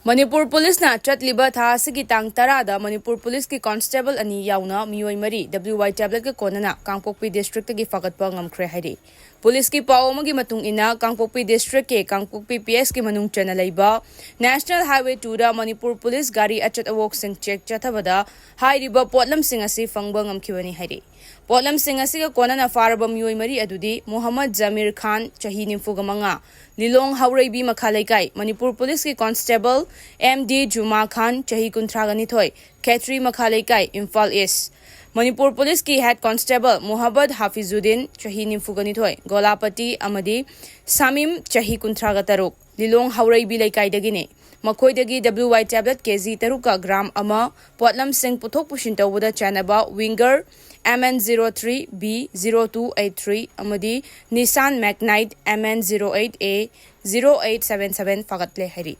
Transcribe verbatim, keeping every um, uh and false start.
ꯃꯅꯤꯄꯨꯔ ꯄꯨꯂꯤꯁꯅ ꯆꯠꯂꯤꯕ ꯊꯥ ꯑꯁꯤꯒꯤ ꯇꯥꯡ ꯇꯔꯥꯗ ꯃꯅꯤꯄꯨꯔ ꯄꯨꯂꯤꯁꯀꯤ ꯀꯣꯟꯁꯇꯦꯕꯜ ꯑꯅꯤ ꯌꯥꯎꯅ ꯃꯤꯑꯣꯏ ꯃꯔꯤ W Y tabletꯀ ꯀꯣꯟꯅꯅ ꯀꯥꯡꯄꯣꯛꯄꯤ ꯗꯤꯁꯇ꯭ꯔꯤꯛꯇꯒꯤ ꯐꯒꯠꯄ ꯉꯝꯈ꯭ꯔꯦ ꯍꯥꯏꯔꯤ꯫ ꯄꯨꯂꯤꯁꯀꯤ ꯄꯥꯎ ꯑꯃꯒꯤ ꯃꯇꯨꯡ ꯏꯟꯅ, ꯀꯥꯡꯄꯣꯛꯄꯤ ꯗꯤꯁꯇ꯭ꯔꯤꯛꯀꯤ ꯀꯥꯡꯄꯣꯛꯄꯤ P S ꯀꯤ ꯃꯅꯨꯡ ꯆꯟꯅ ꯂꯩꯕ National Highway twoꯗ ꯃꯅꯤꯄꯨꯔ ꯄꯨꯂꯤꯁ ꯒꯥꯔꯤ ꯑꯆꯠ ꯑꯋꯣꯛꯁꯤꯡ ꯆꯦꯛ ꯆꯠꯊꯕꯗ ꯍꯥꯏꯔꯤꯕ ꯄꯣꯠꯂꯝꯁꯤꯡ ꯑꯁꯤ ꯐꯪꯕ ꯉꯝꯈꯤꯕꯅꯤ ꯍꯥꯏꯔꯤ꯫ ꯄꯣꯠꯂꯝꯁꯤꯡ ꯑꯁꯤꯒ ꯀꯣꯟꯅꯅ ꯐꯥꯔꯕ ꯃꯤꯑꯣꯏ ꯃꯔꯤ ꯑꯗꯨꯗꯤ ꯃꯨꯍꯝꯃꯗ ꯖꯃꯤꯔ ꯈꯥꯟ, ꯆꯍꯤ ꯅꯤꯐꯨꯒ ꯃꯉꯥ, ꯂꯤꯂꯣꯡ ꯍꯥꯎꯔꯩꯕꯤ ꯃꯈꯥ ꯂꯩꯀꯥꯏ, ꯃꯅꯤꯄꯨꯔ ꯄꯨꯂꯤꯁꯀꯤ ꯀꯣꯟꯁꯇꯦꯕꯜ M D ꯖꯨꯃꯥ ꯈꯥꯟ, ꯆꯍꯤ ꯀꯨꯟꯊ꯭ꯔꯥꯒ ꯅꯤꯊꯣꯏ, ꯈꯦꯇ꯭ꯔꯤ ꯃꯈꯥ ꯂꯩꯀꯥꯏ, ꯏꯝꯐꯥꯜ ꯏꯁ, ꯃꯅꯤꯄꯨꯔ ꯄꯨꯂꯤꯁꯀꯤ ꯍꯦꯗ ꯀꯣꯟꯁꯇꯦꯕꯜ ꯃꯨꯍꯝꯃꯗ ꯍꯥꯐꯤꯖꯨꯗꯤꯟ, ꯆꯍꯤ ꯅꯤꯐꯨꯒ ꯅꯤꯊꯣꯏ, ꯒꯣꯂꯥꯄꯇꯤ, ꯑꯃꯗꯤ ꯁꯥꯃꯤꯝ, ꯆꯍꯤ ꯀꯨꯟꯊ꯭ꯔꯥꯒ ꯇꯔꯨꯛ, ꯂꯤꯂꯣꯡ ꯍꯥꯎꯔꯩꯕꯤ ꯂꯩꯀꯥꯏꯗꯒꯤꯅꯤ꯫ ꯃꯈꯣꯏꯗꯒꯤ W Y tablet K G ꯇꯔꯨꯛꯀ gram ꯑꯃ, ꯄꯣꯠꯂꯝꯁꯤꯡ ꯄꯨꯊꯣꯛ ꯄꯨꯁꯤꯟ ꯇꯧꯕꯗ ꯆꯥꯟꯅꯕ Winger M N zero three B zero two eight three ꯑꯃꯗꯤ Nissan Magnite M N zero eight A zero eight seven seven ꯐꯥꯒꯠꯂꯦ ꯍꯥꯏꯔꯤ꯫